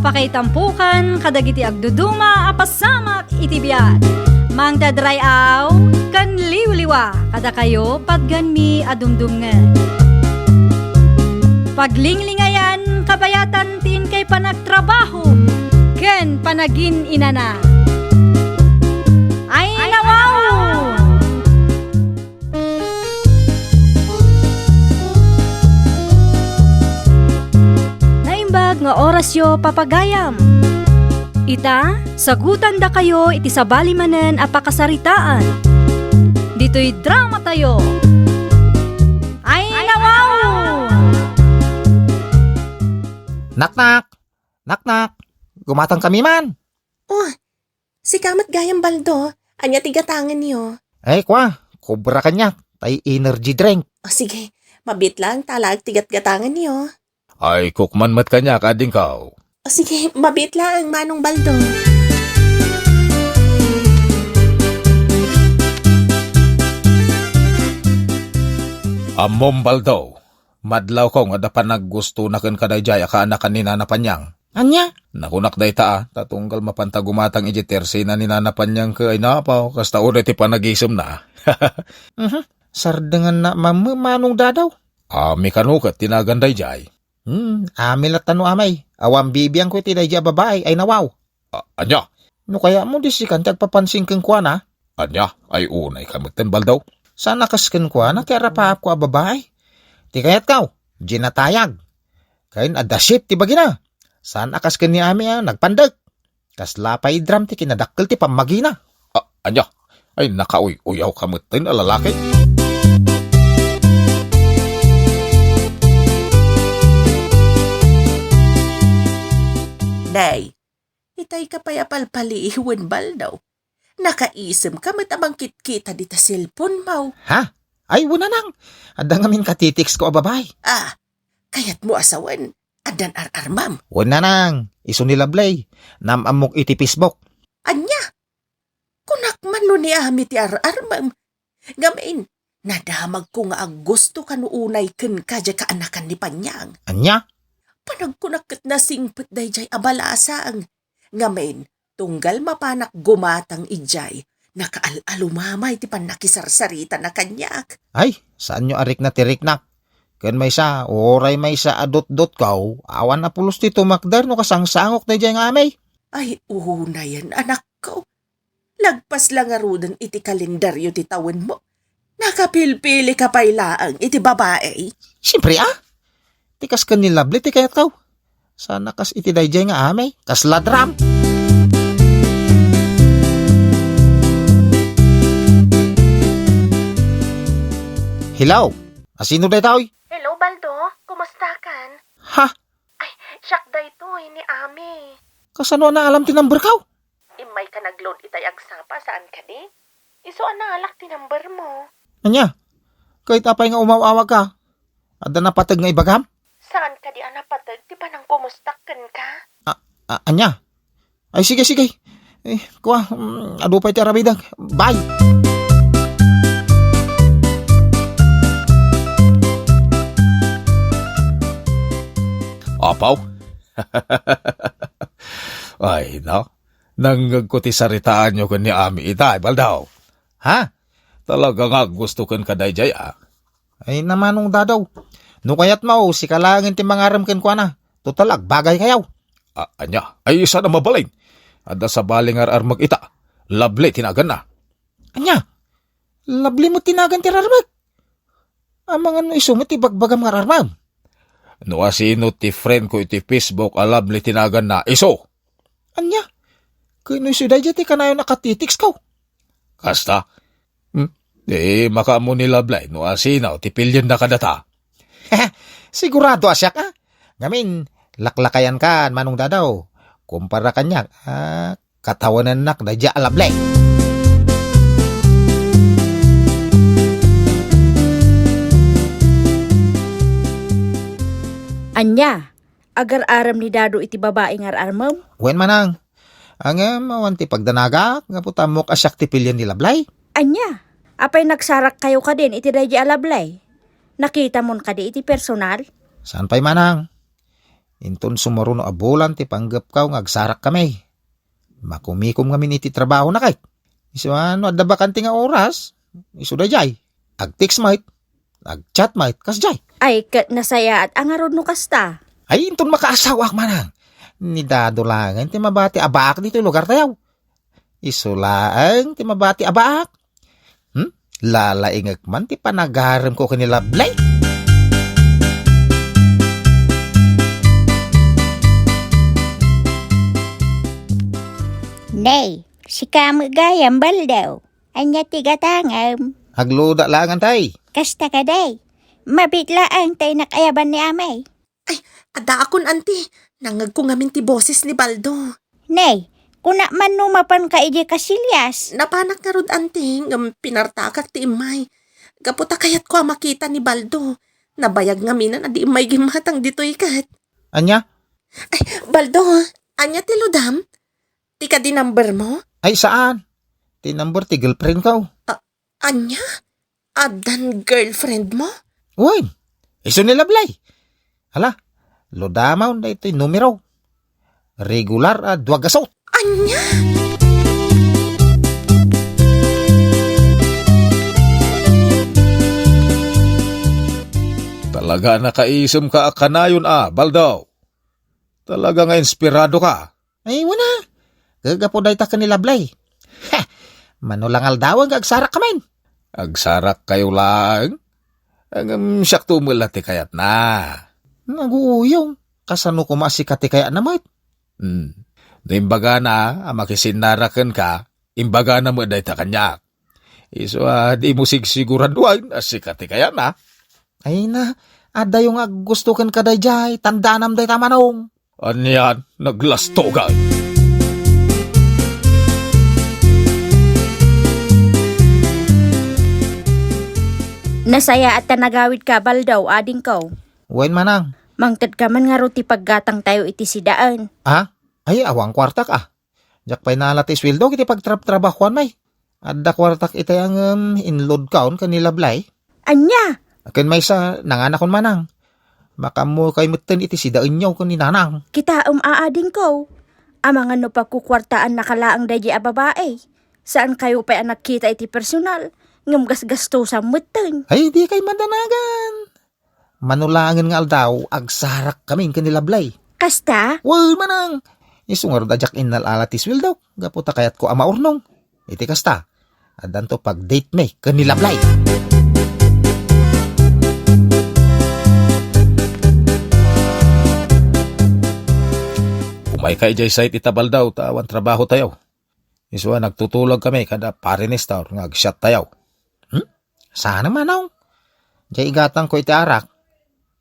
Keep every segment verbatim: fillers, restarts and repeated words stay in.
Pakaitampokan kadagiti agduduma a pasamak iti biag. Mangted ray-aw ken liwliwa kadakayo patganmi a dumdumngeg. Paglinglingayan kabayatan ti inkay panagtrabaho ken panagin-inana. Ay, nawaw! Naimbag nga orasyo, papagayam. Ita, sagutandakayo iti sabali manen a pakasaritaan. Ditoy dramatayo. Ay, nawaw! Naknak! Naknak! Gumatang kami man! Oh, sika met gayam, Baldo. Ania ti gatangenyo? Ay, kua, kubra kaniak, tay energy drink. O sige, mabiit lang ta alaek ti gatgatangenyo. Ay, kukman met kaniak, adingkaw. O sige, mabiit lang, Manong Baldo. Ammom, Baldo, madlawko nga adda panaggustona ken kadaydiay a kaanakan ni Nana Panyang. Ania? Nakunak dayta, a, ta tunggal mapanta gumatang idiay tersena ni Nana Panyang ket ay napaw, kasta unay ti panagisemna. Mhm. Sardenganna manen, Manong Dadaw. Ami kano ket ti nagan daydiay. Hmm, ami latta no amay. Awan bibiangko iti daydiay a babai, ay nawaw. A-, ania? No kayatmo, di sikan ti agpapansin kenkuana. Ania? Ay unay ka metten, Baldo. Saan a kas kenkuana ti arapaapko a babai. Ti kayatko, dinatayag. Ken adda shape ti bagina. Saan a kas ken ni Ami a nagpandek. Kasla pay dram ti kinadakkel ti pammagina. A-, ania? Ay, nakauy-uyaw ka metten a lalaki. Nay, itay ka pay a palpaliiwen, Baldo. Nakaisem ka met a mangkitkita dita cellphone mo. Ha? Ay, wen, Nanang. Adda ngamin katitext ko a babai. Ah, kayatmo a sawen, addan ar-armam? Wen, Nanang. Isu ni Lovely. Naam-ammok iti Facebook. Ania? Kunak man no ni Ami ti ar-armam. Ngamin, nadamagko nga aggusto ka no unay kenka diay kaanakan ni Panyang. Ania? Panagkunak ket nasingpet daydiay a balasang. Ngamin, tunggal mapanak gumatang idiay, nakaal-alumamay ti pannakisarsaritana kaniak. Ay, saanyo a rikna ti riknak. Ken maysa, uray maysa a dutdutko, awan a pulos ti tumakder no kasangsangok daydiay nga Ami. Ay, unayen, anakko. Lagpas la ngaruden iti kalendaryo ti tawenmo. Nakapilpili ka pay laeng iti babai? Siempre, a. Ti kas ken ni Lovely ti kayatko. Saan a kas iti daydiay nga Ami. Kasla dram. Hello? Asino daytoy? Hello, Baldo. Kumusta kan? Ha? Ay, siak daytoy ni Ami. Kasano a naalam ti number ko? Immay ka nagload itay agsapa, saan kadi? Isu a naalak ti number mo. Ania? Ket apay nga umaw-awag ka? Adda napateg nga ibagam? Saan kadi a napateg ti panangkumustak kenka? A-, a-, ania? Ay, sige, sige. Eh, kua, mm, adu pay ti aramidek. Bye! Apaw? Ay, no? Nangngegko ti saritaanyo ken ni Ami itay, Baldo. Ha? Talaga nga aggusto kenka daydiay, a. Ay, Manong Dadaw. No kayatmo, sika laengen ti mangarem kenkuana. Total, agbagaykayo. A-, ania? Ay, saan a mabalin. Adda sabali nga ar-armek ita. Lovely ti naganna. Ania? Lovely met ti nagan ti ar-armek? Amangan no isu met ti bagbagam nga ar-armem. No asino ti friend ko iti Facebook a Lovely ti naganna, isu. Ania? Ken no isu daydiay ti kanayon a katitext ko. Kasta? Hmm? Di makaammo ni Lovely no asino ti pilienna kadata. Sigurado a siak, a. Ngamin, laklakayankan, Manong Dadaw. Kumpara kaniak, a, katawenennak daydiay a Lovely. Ania? Agar-arem ni Dado iti babai nga ar-armem? Wen, Manang. Ngem awan ti pagdanagak, gapu ta ammok a siak ti pilien ni Lovely. Ania? Apay nagsarakkayo kadin iti daydiay a Lovely? Nakitamon kadi iti personal? Saan pay, Manang? Inton sumaruno a bulan ti panggepkaw nga agsarak kami. Makumikom ngamin iti trabaho na kay. Isu a no adda bakante nga oras, isu dayjay. Ag-text met, ag-chat met, kasjay. Ay, ket nasayaat a ngarud no kasta. Ay, inton makaasawaak manang. Ni Dado laeng ti mabati a baak ditoy lugar tayo. Isu laeng ti mabati a baak. Hmm? Lalaingek man ti panagarem ko ken ni Lovely. Nay, sika met gayam, Baldaw. Ania ti gatangem? Agluda laengan tay. Kasta kadi. Mabiit laeng ta innak ayaban ni amay. Ay, addaakon, anti. Nangngegko ngamin ti boses ni Baldo. Nay, kuna man no mapanka idiay Casillas. Napanak ngarud, anti, ngem pinartakak ti immay. Gapu ta kayatko a makita ni Baldo. Nabayag ngamin a di immay gimmatang ditoy ket. Ania? Ay, Baldo, ania ti ludam? Ti kadi number mo? Ay, saan? Ti number ti girlfriend ko. A-, ania? Addan girlfriend mo? Wen, isu ni Lovely. Hala, ludamon daytoy numero. Regular a dua gasut. Ania? Talaga a nakaisemka a kanayon a, Baldaw. Talaga nga inspirado ka. Ay, wen a. Gagapu dayta ken ni Lovely. Ha! Mano la nga aldawen nga agsarak kami. Agsarak kayo laeng? Ngem siak to met la ti kayatna. Naguuyong. Kasano koma a sika ti kayatna met? Hmm. No imbagana a makisinnara kenka, imbagana met dayta kaniak. Isu a di mo sigsiguran wen a sika ti kayatna. Ay na, adayo nga aggusto kenka dayjay, tandanam dayta manong. Anian, naglastogan. Nasayaat ta nagawidka, Baldaw, adingko. Wen manang. Mangtedka man ngarud ti paggatangtayo iti sidaen. Ah? Ay, awan kuartak, ah. Diak pay naala ti sueldo iti pagtrabtrabahoan, may. Adda kuartak itay ngem inloadkaon ken ni Lovely. Ania? Ken maysa, nanganakon manang. Makaammo kay metten iti sidaenyo ken ni Nanang. Kitaem, adingko. Amangan no pagkukuartaannaka laeng daydi a babai. Saan kayo pay a nagkita iti personal, ngem gasgastosan metten. Ay, di kay madanagan. Mano laengen nga aldaw, agsarak kami ken ni Lovely. Kasta? Wen, manang. Isu ngarud a diak innal-ala ti sueldok, gapu ta kayatko a maurnong. Iti kasta, addanto pag-date mi ken ni Lovely. Umayka idiay site ita, Baldaw, ta awan trabaho tayo. Isu a nagtutulog kami kada pare Nestor nga agsiat tayo. Hmm? Saan a manong? Diay igatangko iti arak.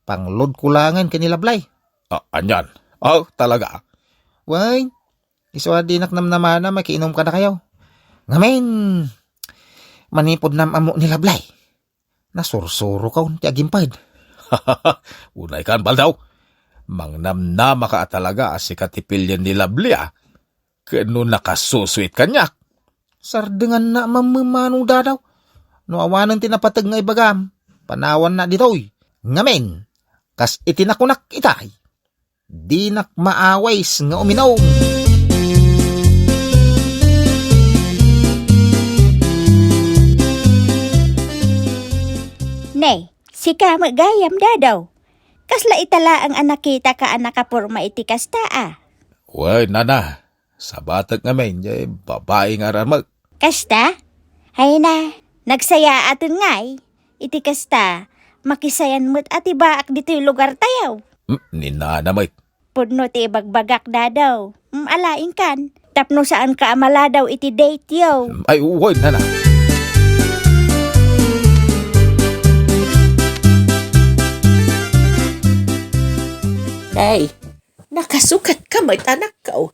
Pangloadko laengen ken ni Lovely. Ah, anian? Ah, talaga? Wen, isu a dinak namnamana makiinom kadakayo. Ngamin, manipud nam-ammo ni Lovely. Nasursurokon ti agimped. Unaykan, Baldaw. Mangnamnamaka a talaga a sika ti pilien ni Lovely, a. Ken no nakasusuit kaniak. Sardenganna a mammemano, Dadaw. No awanen ti napateg nga ibagam, panawanna ditoy. Ngamin, kas iti nakunak itay, dinak maawis nga uminom. Ne, sika met gayam, Dadaw. Kasla ita laeng a nakitaka a nakaporma iti kasta, a. Wen, nana, sabatek ngamin, diay babai nga arammek. Kasta? Ay na, nagsayaaten ngay. Iti kasta, makisayan met a ti baak ditoy lugar tayo. Hmm, ni nana met. Pudno ti ibagbagak, Dadaw. Hmm, ala, inkan. Tapno saanka a maladaw iti date yo. Hmm, ay, wen, nana. Ay, nakasukat ka met, anakko.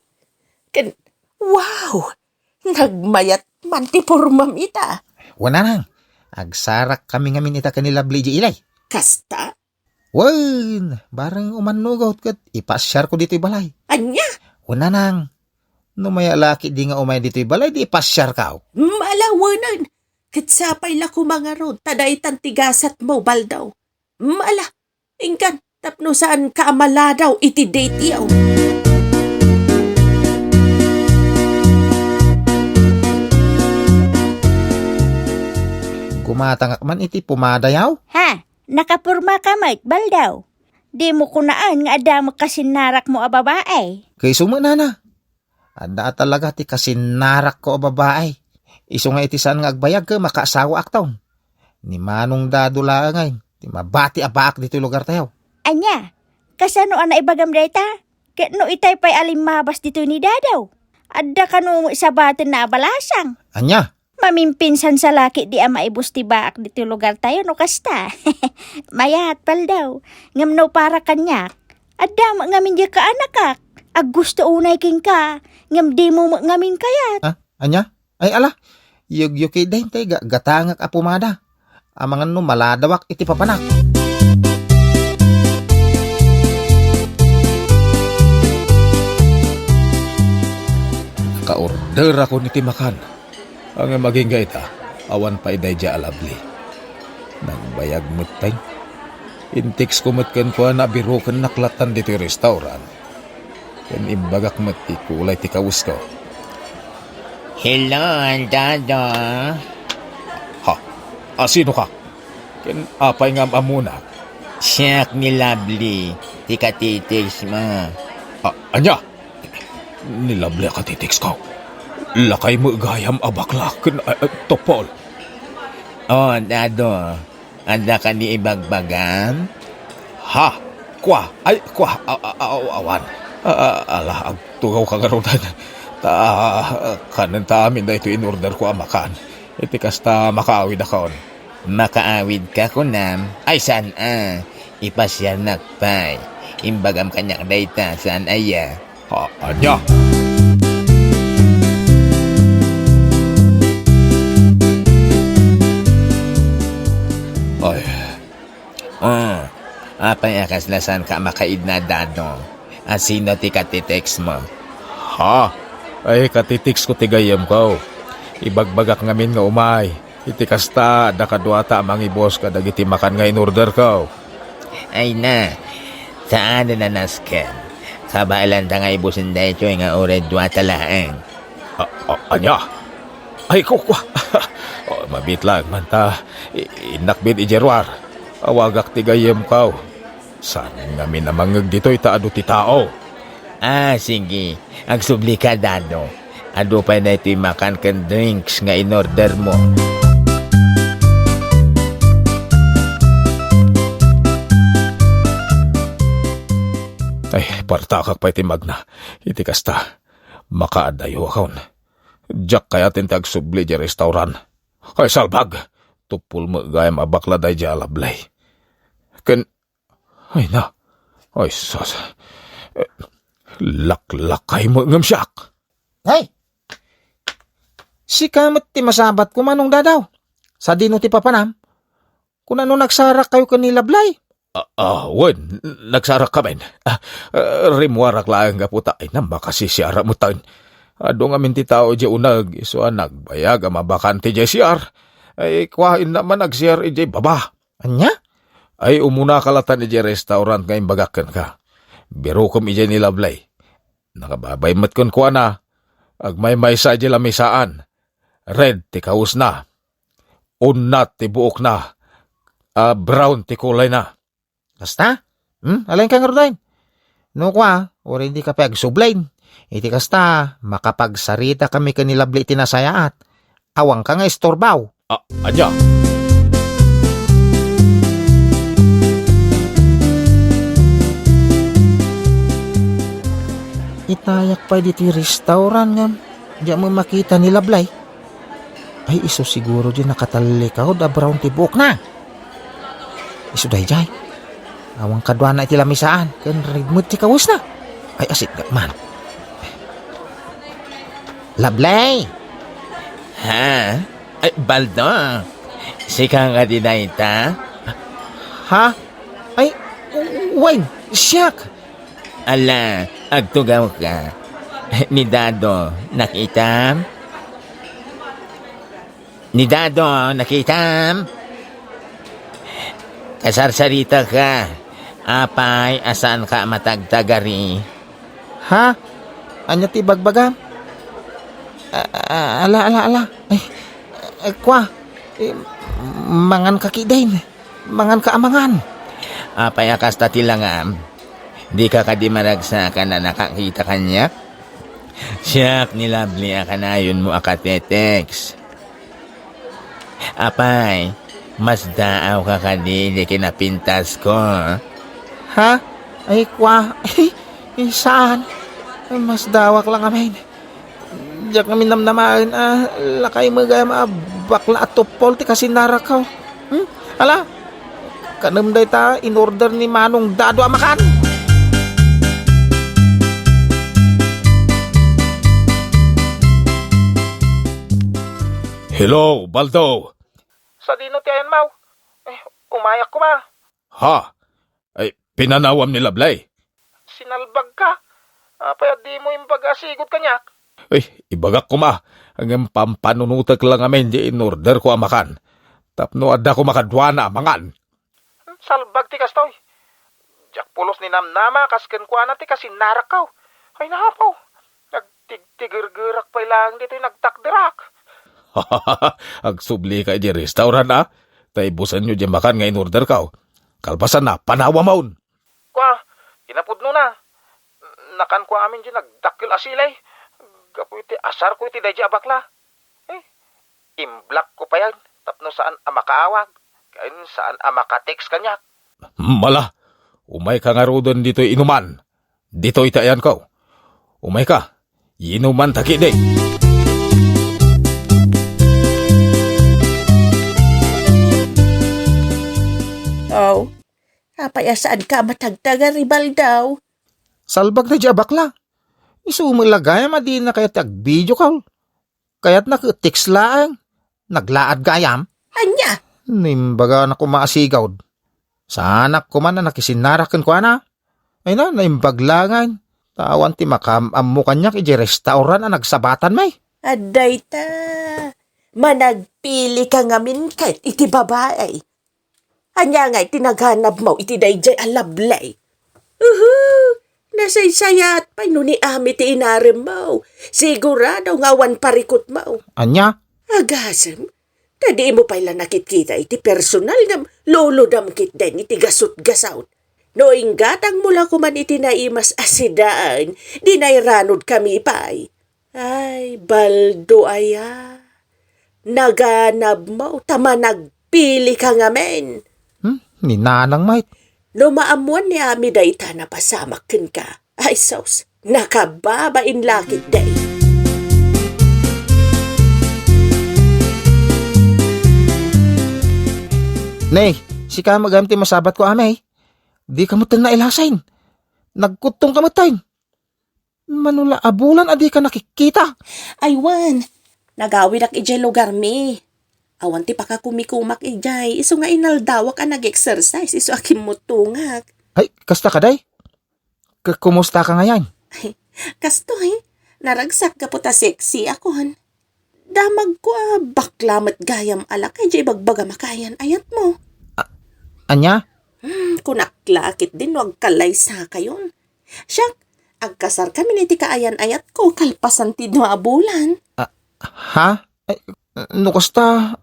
Ken, wow! Nagmayat man ti pormam ita. Wen, nanang, agsarak kami ngamin ita ken ni Lovely di ilay. Kasta? Wen, bareng umannugot ket ipasiarko ditoy balay. Ania? Wen, nanang, no mayat la ketdi nga umay ditoy balay, di ipasiarkaw. Mala, wenen. Ket sapay la koma ngarud, ta daytan ti gasatmo, Baldaw. Mala, inkan, Tapno saanka a maladaw iti date-yo. Gumatangak man iti pumadayaw. Ha? Nakapormaka met, Baldaw? Dimo kunaen nga adda met kasinnarakmo a babae? Kayso met, nana. Adda a talaga ti kasinnarakko a babae. Isu nga iti saan nga agbayag ket makaasawaakton. Ni Manong Dado laeng ngay ti mabati a baak ditoy lugartayo. Ania? Kasano a naibagam dayta? Ket no itay pay a limmabas ditoy ni Dado, adda kano met sabatenna a balasang? Ania? Mamimpinsan sa laki di a maibus ti baak ditoy lugartayo no kasta. Mayat, Baldaw. Ngem no para kaniak, adda met ngamin diay kaanakak. Aggusto unay kenka, ngem dimo met ngamin kayat. Ah, ania? Ay, ala, yugyuki daytoy ga-, gatangak a pumada. Amangan no maladawak iti papanak. Naka-orderakon iti makan. Ngem agingga ita, awan pay daydiay a Lovely. Nagbayag met pay. Intextko met kenkuana a birokennak lattan ditoy restaurant. Ken imbagak met ti kulay ti kawesko. Hello, Dado. Ha? A, sinoka? Ken apay nga am-ammonak? Siak ni Lovely, ti katiteksmo. A, ania? Ni Lovely a katiteksmo? Lakay met gayam a bakla ken, a, a, tupol. Oh, Dado. Adda kadi ibagbagam? Ha? Kua? Ay, kua? A-, a-, a-, awan. A-, a-, ala, agtugawka ngaruden. Ta, kanen ta amin daytoy in-orderko a makan. Iti kasta, makaawidakon. Makaawidka, kunam? Ay, saan a? Ipasiarnak pay. Imbagam kaniak dayta, saan aya? A-, ania? Ay. Ah, apay a kasla saanka a makaidna, Dado? A, sino ti katiteksmo? Ha? Ay, katiteksmo ti gayyemko. Ibagbagak ngamin nga umay. Iti kasta, adda kaduata a mangibus kadagiti makan nga in-orderko. Ay na, saanen a nasken. Kabaelanta nga ibusen daytoy nga uray duata laeng. A-, a-, ania? Ay, kua, kua. Oh, mabiit laeng man ta. I-, innak met idiay ruar. Awagak ti gayyemko. Saan ngamin a mangngeg ditoy ta adu ti tao? Ah, sige. Agsublika, Dado. Adu pay daytoy makan ken drinks nga in-ordermo. Ay, partakak pay ti magna. Iti kasta, makaadayuakon. Diak kayaten ti agsubli idiay restaurant. Ay, salbag! Tupol met gayam a bakla daydiay a Lovely. Ken Ay na. Ay, sus. Eh, laklakay met ngem siak. Ay! Sika met ti masabat ko, Manong Dadaw. Sadino ti papanam? Kuna no nagsarakkayo ken ni Lovely? Ah, ah, wen, nagsarakkamin. Ah, ah, rimmuarak laeng gapu ta, ay na, makasisiar met taen. Adu ngamin ti tao idiay uneg, isu a nagbayag a mabakante idiay C R. Ay, kuaenna man ag-C R idiay baba. Ania? Ay, umunaka latta idiay restaurant nga imbagak kenka. Birokem idiay ni Lovely. Nakababay met kenkuana. Agmaymaysa idiay lamisaan. Red ti kawesna. Unnat ti buokna. A, brown ti kulayna. Kasta? Hmm? Alaenka ngaruden? No kua, uray dika pay agsubli. Iti kasta, makapagsaritakami ken ni Lovely iti nasayaat. Awanka nga isturbo. A-, ania? Itayak pay ditoy restaurant ngem diak met makita ni Lovely. Ay, isu siguro diay nakatallikawed a brown ti buokna. Isu daydiay. Awan kaduana iti lamisaan, ken red met ti kawesna. Ay, asitgak man. Lovely! Ha? Ay, Baldo, sika nga di dayta? Ha? Ay, wen, siak. Ala, agtugawka. Ni Dado, nakitam? Ni Dado, nakitam? Kasarsaritaka. Apay a saanka a matagtagari? Ha? Ania ti ibagbagam? A-, a-, ala, ala, ala. Ay, ay, kua. Eh, manganka ketdin. Manganka a mangan. Apay a kasta ti langam? Dika kadi maragsakan a nakakita kaniak? Siak ni Lovely a kanayonmo a katetext. Apay, masdaawka kadi idi kinapintasko? Ha? Ay, kua. Ay, saan? Masdaawak lang amin. Diak ngamin namnamaen a lakay met gayam a bakla a tupol ti kasinnarakko. Hmm? Ala, kanem dayta in-order ni Manong Dado a makan. Hello, Baldo. Sadino ti ayanmo? Eh, umayak koma. Ha? Ay, pinanawam ni Lovely? Sinalbagka. Apay a dimo imbag a sigud kaniak? Ay, ibagak koma. Ngem pampanunotek lang amin di in-orderko a makan. Tapno adda koma kaduana a mangan. Salbag ti kastoy. Diak pulos ni namnama kas kenkuana ti kasinnarakko. Ay, napo. Nagtigtigergerak pay laeng ditoy nagtakderak. Agsublika idiay restaurant, a? Ta ibusenyo diay makan nga in-orderko. Kalpasanna, panawamon. Kua, kinapudnona. Nakanko amin diay nagdakkel a silay. Gapu iti asarko iti daydiay a bakla. Eh, imblockko payen tapno saan a makaawag, ken saan a makatext kaniak. Mala, umayka ngaruden ditoy inuman. Ditoy ti ayanko. Umayka, inumanta ketdi. Oh, apay a saanka a matagtagari, Baldo? Salbag daydiay a bakla. Isu met la gayam a dina kayat ti agvideo call. Kayatna ket text laeng. Naglaad gayam? Ania? Nimbagana koma a sigud. Saanak koma a nakisinnarak kenkuana. Ay na, naimbag laeng. Ta awan ti makaam-ammo kaniak idiay restaurant a nagsabatanmi. Adda ita. Managpilika ngamin ket iti babai. Ania ngay ti naganabmo iti daydiay a Lovely? Uhu, nasaysayaat pay no ni Ami ti inaremmo. Sigurado nga awan parikutmo. Ania? Agasem, ta dimo pay la nakitkita iti personal ngem lulodam ketdin iti gasutgasaut. No inggatangmo la koman iti naimas a sidaen, di nairanudkami pay. Ay, Baldo aya. Naganabmo ta managpilika ngamin. Hmm? Ni Nanang met. No maammuan ni Ami dayta napasamak kenka. Ay, sus, nakababain la ketdi. Ne, sika met gayam ti masabatko, Ami. Dika met nailasin. Nagkuttongka met. Mano la a bulan a dika nakitkita? Ay wen, nagawidak idiay lugarmi. Awan ti pakakumikumak idiay, isu nga inaldawak a nag-exercise, isu a kimmutongak. Ay, kasta kadi? K-, kumustaka ngayan? Ay, kastoy, naragsak gapu ta sexy akon. Damagko a bakla met gayam a lakay diay ibagbagam a kaayan-ayatmo. A-, ania? Hmm, kunak la ketdin no agkalaysakayon. Siak, agkasarkamin iti kaayan-ayatko kalpasan ti dua a bulan. A-, ha? Ay, no kasta,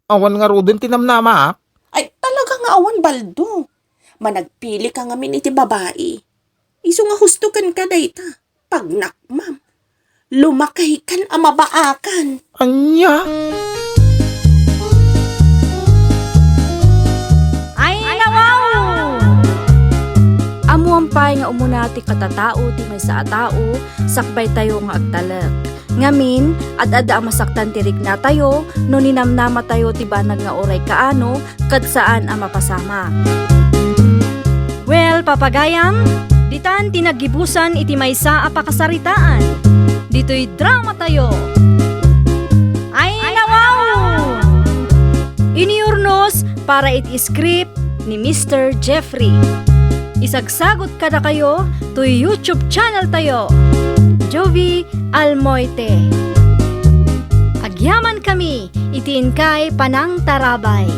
awan ngaruden ti namnamaak? Ay, talaga nga awan, Baldo. Managpilika ngamin iti babai. Isu nga husto kenka dayta. Pagnakmam. Lumakaykan a mabaakan. Ania? Ay, nawaw! Ammoam pay nga umuna ti katatao ti maysa a tao, sakbaytayo nga agtalek. Ngamin, ad-adda a masaktan ti riknatayo no ninamnamatayo ti banag nga uray kaano ket saan a mapasamak. Well, papagayam, ditan ti naggibusan iti maysa a pakasaritaan. Ditoy dramatayo. Ay, nawaw! Iniurnos para iti script ni Mister Jeffrey. Isagsagot kadakayo toy YouTube channel tayo, Jovie Almoite. Agyaman kami iti inkay panangtarabay.